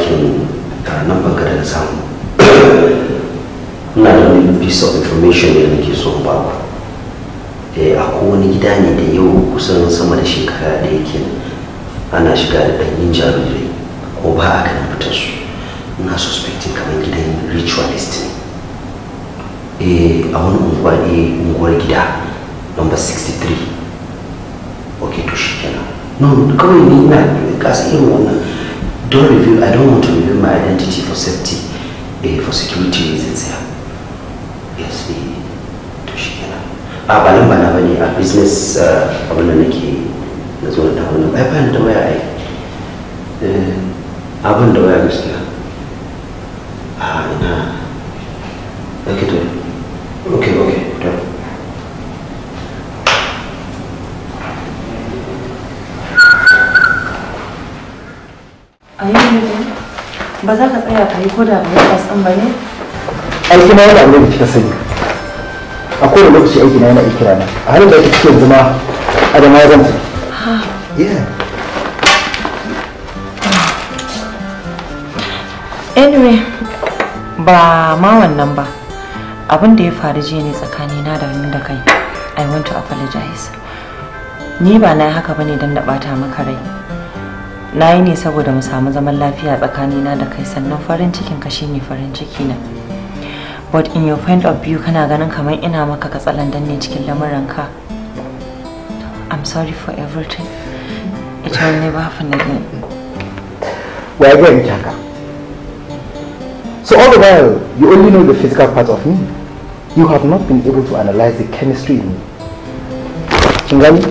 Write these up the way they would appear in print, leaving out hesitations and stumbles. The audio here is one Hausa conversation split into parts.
mamakin nan ka da na samu. Ina da wani piece of information da nake so in ba ku. Akwai wani gida ne da yau kusan sama da shekara ɗaya kenan ana shiga da ɗanyen jarirai ko ba a ganin fitar su. Ina suspecting kamar gidan ritualist ne. A wani unguwa ne, unguwar gida number 63. Ok, to shi kenan. No, kawai ni ina kasa irin wannan. Don't reveal, I don't want to reveal my identity for safety, for security reasons here. Yes, to shi kenan. A ba lamba na bane, a business abin da nake na zo na dawo nan. Ai ba ni da waya ai. Abin da waya gaskiya. A ina. Okay, to. Okay, okay, to. A yau ba za ka tsaya ka yi ko da breakfast ɗin ba ne? Aiki na yana abin da kika sani. A kowane lokaci aiki na yana ikira na. A halin da ake ciki yanzu ma Adamawa zan tafi. Yeah. Anyway, ba ma wannan ba. Abin da ya faru jiya ne tsakanina da ni da kai. I want to apologize. Ni ba na yi haka bane don na ɓata maka rai. Na yi ne saboda mu samu zaman lafiya tsakanina da kai, sannan farin cikin ka shine farin ciki na. But in your point of view kana ganin kamar ina maka katsalandan ne cikin lamuranka. I'm sorry for everything. It will never happen again. Wa ya gaya miki haka? So all the while, you only know the physical part of me. You have not been able to analyze the chemistry in me. Kin gani?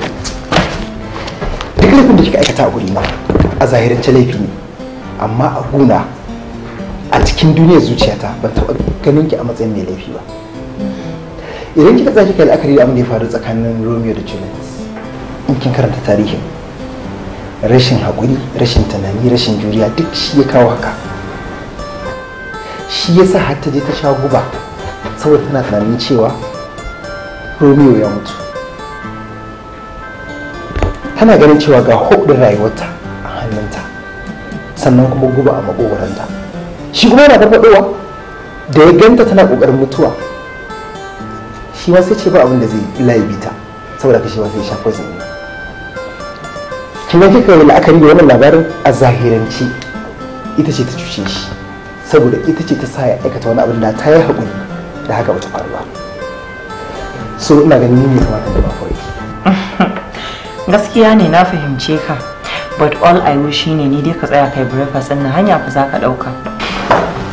Duk laifin da kika aikata a gurina, a zahirance laifi ne, amma a guna, a cikin duniyar zuciyata ban taɓa ganin ki a matsayin mai laifi ba. Idan kika tsaya kika yi la'akari da abin da ya faru tsakanin Romeo da Juliet, in kin karanta tarihin, rashin haƙuri, rashin tunani, rashin juriya duk shi ya kawo haka. Shi ya sa har ta je ta sha guba saboda tana tunanin cewa Romeo ya mutu. Tana ganin cewa ga hope ɗin rayuwarta a hannunta, sannan kuma guba a maƙogwaranta. Shi kuma yana farfaɗowa da ya ganta tana ƙoƙarin mutuwa, shi ma sai ce ba abin da zai illa ya bi ta, saboda haka shi ma sai ya sha poison ɗin. Kin ga kika yi la'akari da wannan labarin, a zahirance ita ce ta cuce shi, saboda ita ce ta sa ya aikata wani abin da ta yi haƙuri da haka bata faru ba. So ina ganin ni ne kamata da ba kawai. Gaskiya ne, na fahimce ka. But all I wish shine ni dai ka tsaya kai breakfast ɗin nan, hanya fa za ka ɗauka.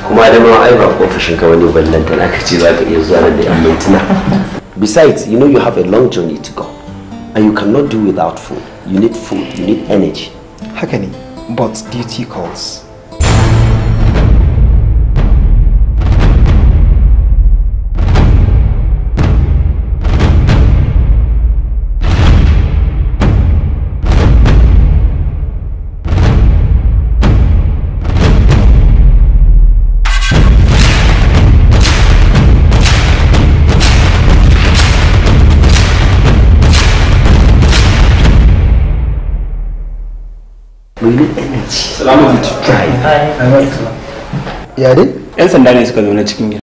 Kuma Adamawa ai ba ofishin ka wani ballantana ka ce za ka iya zuwa nan da 'yan mintuna. Besides, you know you have a long journey to go. And you cannot do without food. You need food, you need energy. Haka ne, but duty calls. We need energy. Salamu alaikum. To drive. Ya dai? 'Yan sanda ne suka zo na cikin gida.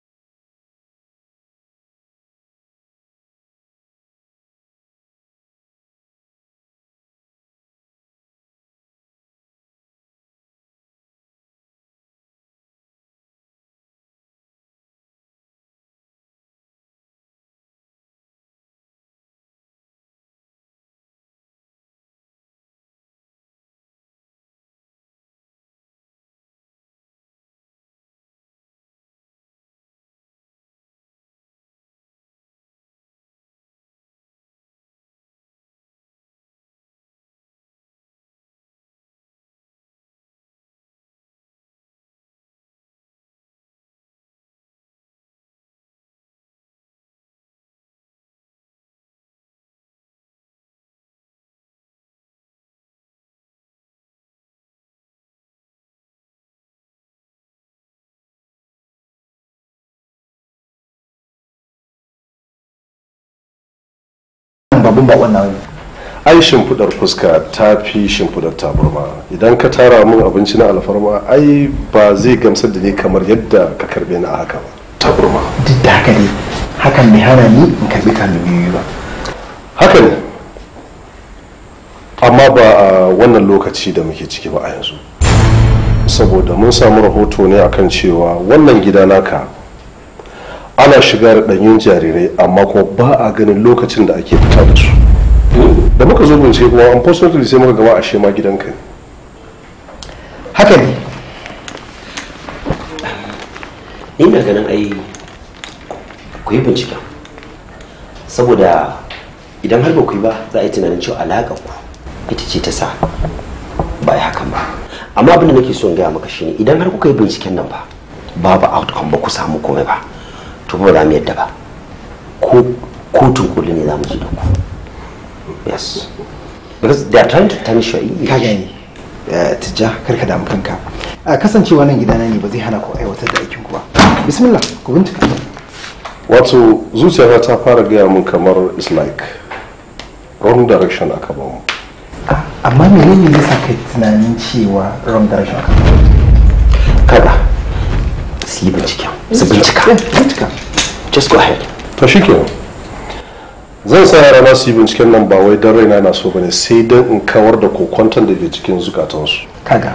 Babban bakon nawa ne. Ai shimfiɗar fuska ta fi shimfiɗar tabarma. Idan ka tara min abinci na alfarma, ai ba zai gamsar da ni kamar yadda ka karbe ni a haka ba. Tabarma. Duk da haka dai, hakan bai hana ni in karbi ka biyu ba. Haka ne. Amma ba a wannan lokaci da muke ciki ba a yanzu. Saboda mun samu rahoto ne akan cewa wannan gida naka ana shiga da ɗanyun jarirai, amma kuma ba a ganin lokacin da ake fita da su. Da muka zo bincike kuma unfortunately sai muka gama ashe ma gidanka ne. Haka ne. Ni na ganin ai ku yi binciken, saboda idan har ba ku yi ba za a yi tunanin cewa alaƙar ku ita ce ta sa ba a yi hakan ba. Amma abin da nake so in gaya maka shine, idan har kuka yi binciken nan ba babu outcome, ba ku samu komai ba, to ba za mu yadda ba. Ko kotun koli ne za mu ji da ku. Yes, because they are trying to tarnish your image. Ka gani, Tijja, karka damu kanka. A kasancewa nan gidana ne ba zai hana ku aiwatar da aikin ku ba. Bismillah, ku bincika. Wato zuciyata ta fara gaya mun kamar it's like wrong direction aka ba mu. Amma menene yasa kai tunanin cewa wrong direction aka ba mu? Kaga su yi binciken, su bincika. Bincika. Just go ahead. To shikenan. Zan sa yara na su yi binciken nan ba wai don raina na so bane, sai don in kawar da kokwanton da ke cikin zukatansu. Kaga,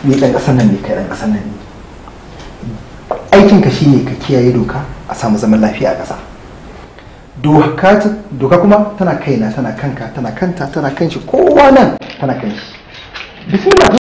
ni dan kasan nan ne, kai dan kasan nan ne. Aikinka shine ka kiyaye doka a samu zaman lafiya a ƙasa. Doka kuma tana kaina, tana kanka, tana kanta, tana kanshi, kowa nan tana kanshi. Bismillah.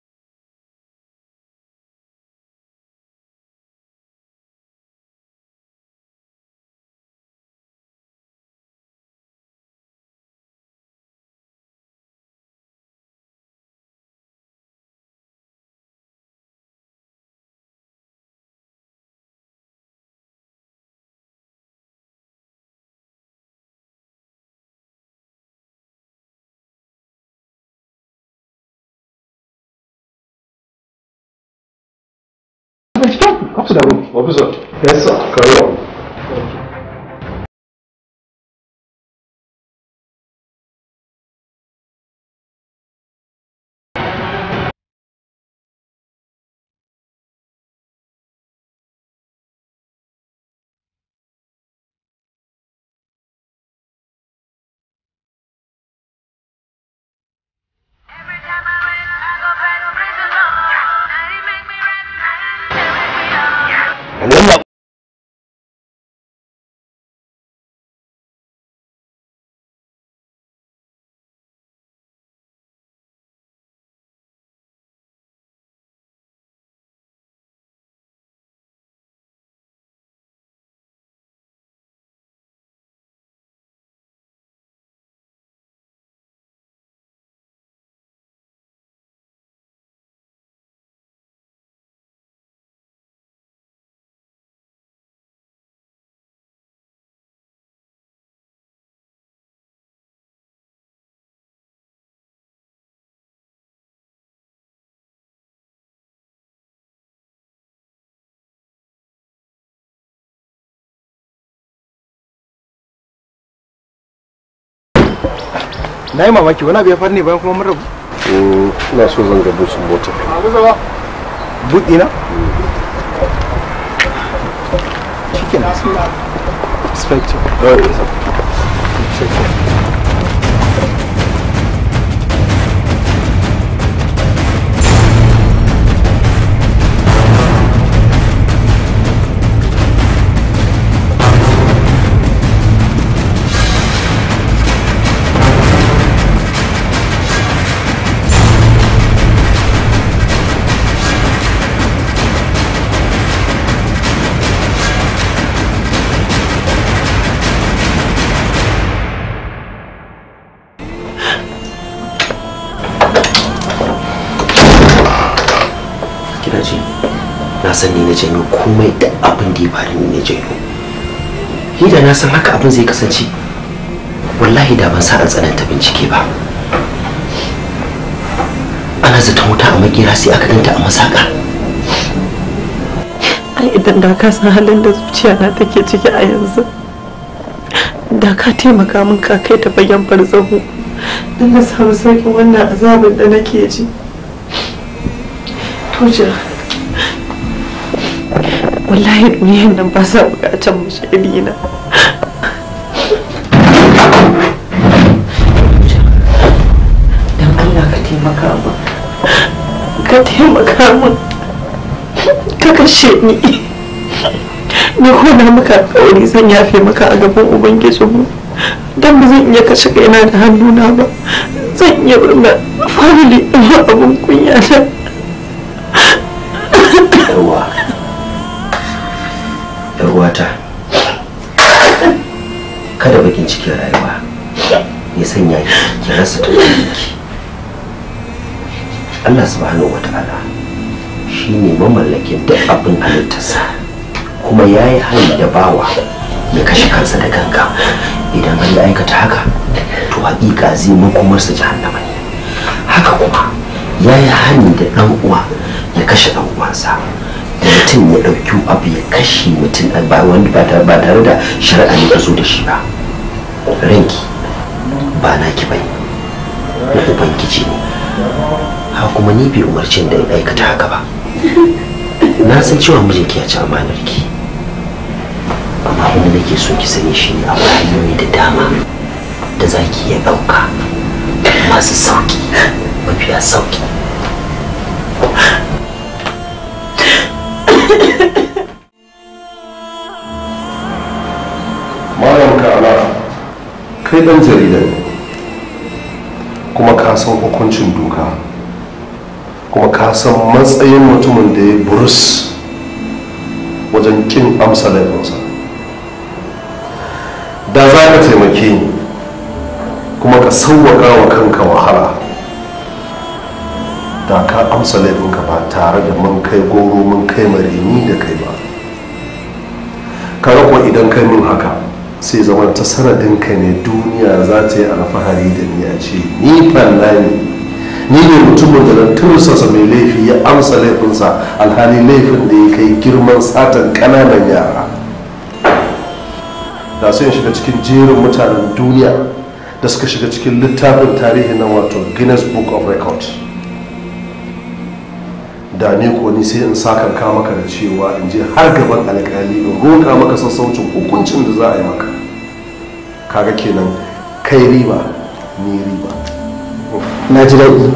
Officer. Yes, sir. Carry on. Na yi mamaki wani abu ya faru ne bayan kuma mun rabu. Ina so zan ga butsin mota. But ɗina? Shikenan. Inspector. Na san ni na janyo komai da abin da ya faru, ni na janyo. Ni da na san haka abin zai kasance, wallahi da ban sa an tsananta bincike ba. Ana zaton wuta a makera sai aka ganta a masaka. Ai idan da ka san halin da zuciya na take ciki a yanzu, da ka taimaka min ka kai ta fagen farzahu, Don na samu sauƙin wannan azabin da nake ji. Tuja, wallahi duniyan nan ba sa buƙatar mashahidi na. Don Allah ka taimaka min. Ka taimaka min. Ka kashe ni. Ni ko na maka alƙawari zan yafe maka a gaban Ubangijinmu. Don ba zan iya kashe kaina da hannuna ba. Zan iya bar family ɗin abin kunya na. Yarwa, yarwata, kada bakin cikin rayuwa ya sanya ki rasa tunaninki. Allah subhanahu wata'ala shine mamallakin duk abin halittarsa, kuma ya yi hani da bawa ya kashe kansa da kanka. Idan har ya aikata haka, to haƙiƙa zai makomarsa jahannama ne. Haka kuma ya yi hani da ɗan uwa ya kashe ɗan uwansa, da mutum ya ɗauki abu ya kashe mutum ba wanda ba tare da shari'a ne ta zo da shi ba. Ranki ba naki bane, na Ubangiji ne. Ha kuma ni bai umarci da in aikata haka ba. Na san cewa mijinki ya ci amanar ki, amma abin da nake so ki sani shine akwai hanyoyi da dama da za ki iya ɗauka masu sauƙi, mafiya sauƙi. Malam Ka'ala, kai ɗan jarida ne, kuma ka san hukuncin doka, kuma ka san matsayin mutumin da ya burus wajen ƙin amsa laifinsa. Da za ka taimake ni kuma ka sauwaƙa wa kanka wahala, da ka amsa laifinka ba tare da mun kai goro mun kai marini da kai ba. Ka kuwa idan kai mun haka, sai zama ta sanadin ka ne duniya za ta yi alfahari da ni, a ce ni falla ne, ni ne mutumin da na tursasa mai laifi ya amsa laifinsa, alhali laifin da ya kai girman satan ƙananan yara. Da sai in shiga cikin jerin mutanen duniya da suka shiga cikin littafin tarihi na wato Guinness Book of Records. Da ni ko ni sai in sakanka maka da cewa in je har gaban alƙali in roƙa maka sassaucin hukuncin da za a yi maka. Kaga kenan kai riba ni riba. Na ji daɗi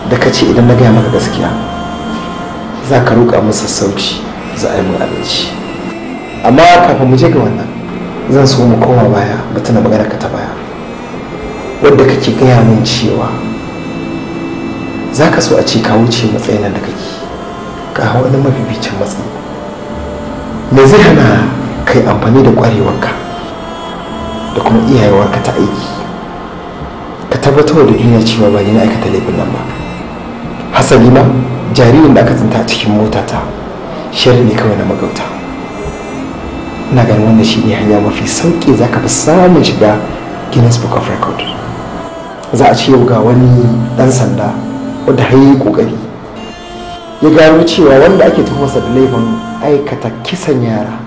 da ka ce idan na gaya maka gaskiya za ka roƙa min sassauci, za a yi min abinci. Amma kafin mu je ga wannan, zan so mu koma baya mu tuna magana ka ta baya, wadda kake gaya min cewa za ka so a ce ka wuce matsayin nan da kake, ka hau wani mafificin matsayi. Me zai hana kai amfani da ƙwarewarka da kuma iyayewarka ta aiki ka tabbatar da duniya cewa ba ni na aikata laifin nan ba? Hasali ma jaririn da aka tsinta a cikin motata sharri ne kawai na magauta. Ina ganin wannan shi ne hanya mafi sauƙi za ka fi samun shiga Guinness Book of Record. Za a ce yau ga wani ɗan sanda wadda har yi ƙoƙari ya gano cewa wanda ake tuhumarsa da laifin aikata kisan yara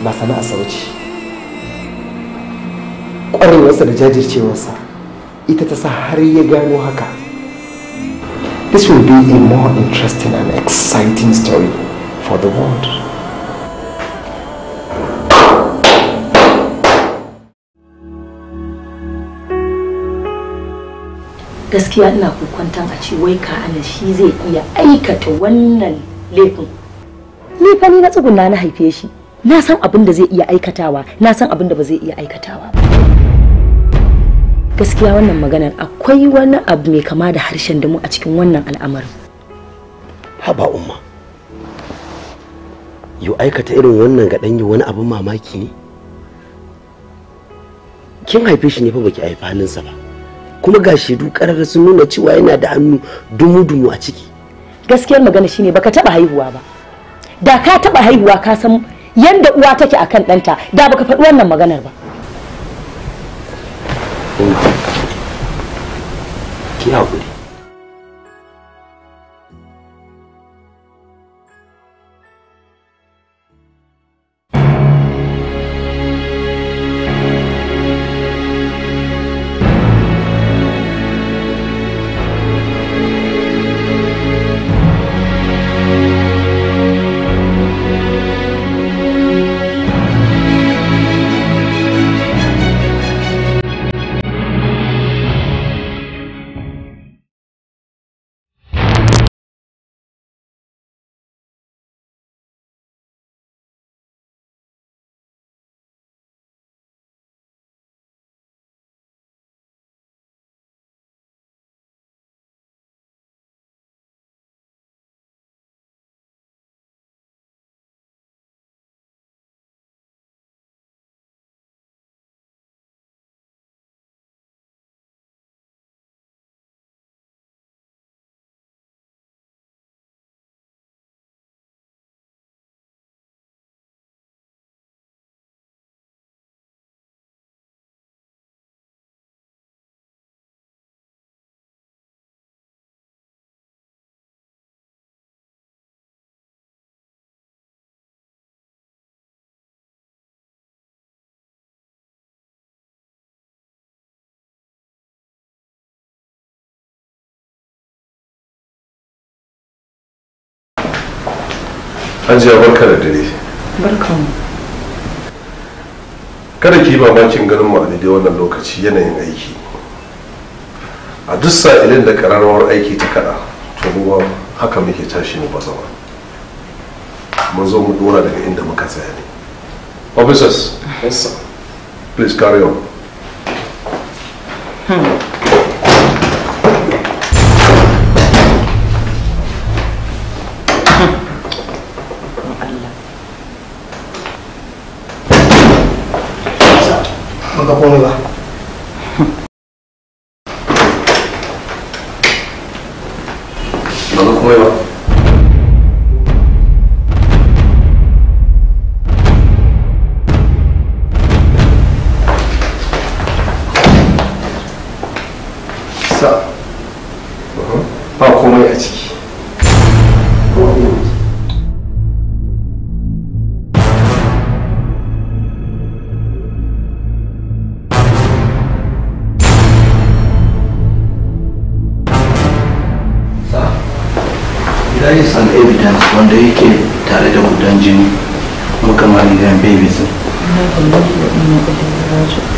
ba sana'arsa ba ce. Ƙwarewarsa da jajircewarsa ita ta sa har ya gano haka. This will be a more interesting and exciting story for the world. Gaskiya ina kokwantan a ce wai Ka'ana shi zai iya aikata wannan laifin. Ni fa ni na tsuguna na haife shi. Na san abin da zai iya aikatawa, na san abin da ba zai iya aikatawa ba. Gaskiya wannan maganar akwai wani abu mai kama da harshen damu a cikin wannan al'amarin. Haba umma, yau aikata irin wannan ga ɗanyi wani abin mamaki ne? Kin haife shi ne fa baki haifi halinsa ba. Kuma ga shaidu karar sun nuna cewa yana da hannu dumu-dumu a ciki. Gaskiyar magana shine baka taba haihuwa ba. Da ka taba haihuwa ka san yanda uwa take akan ɗanta, da baka faɗi wannan maganar ba. Ki haƙuri. Hajiya, barka da dare. Barkanmu. Kada ki yi mamakin ganin mu a daidai wannan lokaci, yanayin aiki. A duk sa'ilin da kararrawar aiki ta kada, to mu haka muke tashi mu bazama. Mun zo mu dora daga inda muka tsaya ne. Officers. Yes, sir. Please carry on. Allah. Ban ga komai ba. Ba ga komai ba. Sa ba komai a ciki. Sir, there is an evidence wanda yake tare da gudan jini kuma kamar rigan babies. Inna lillahi wa inna ilaihi raji'un.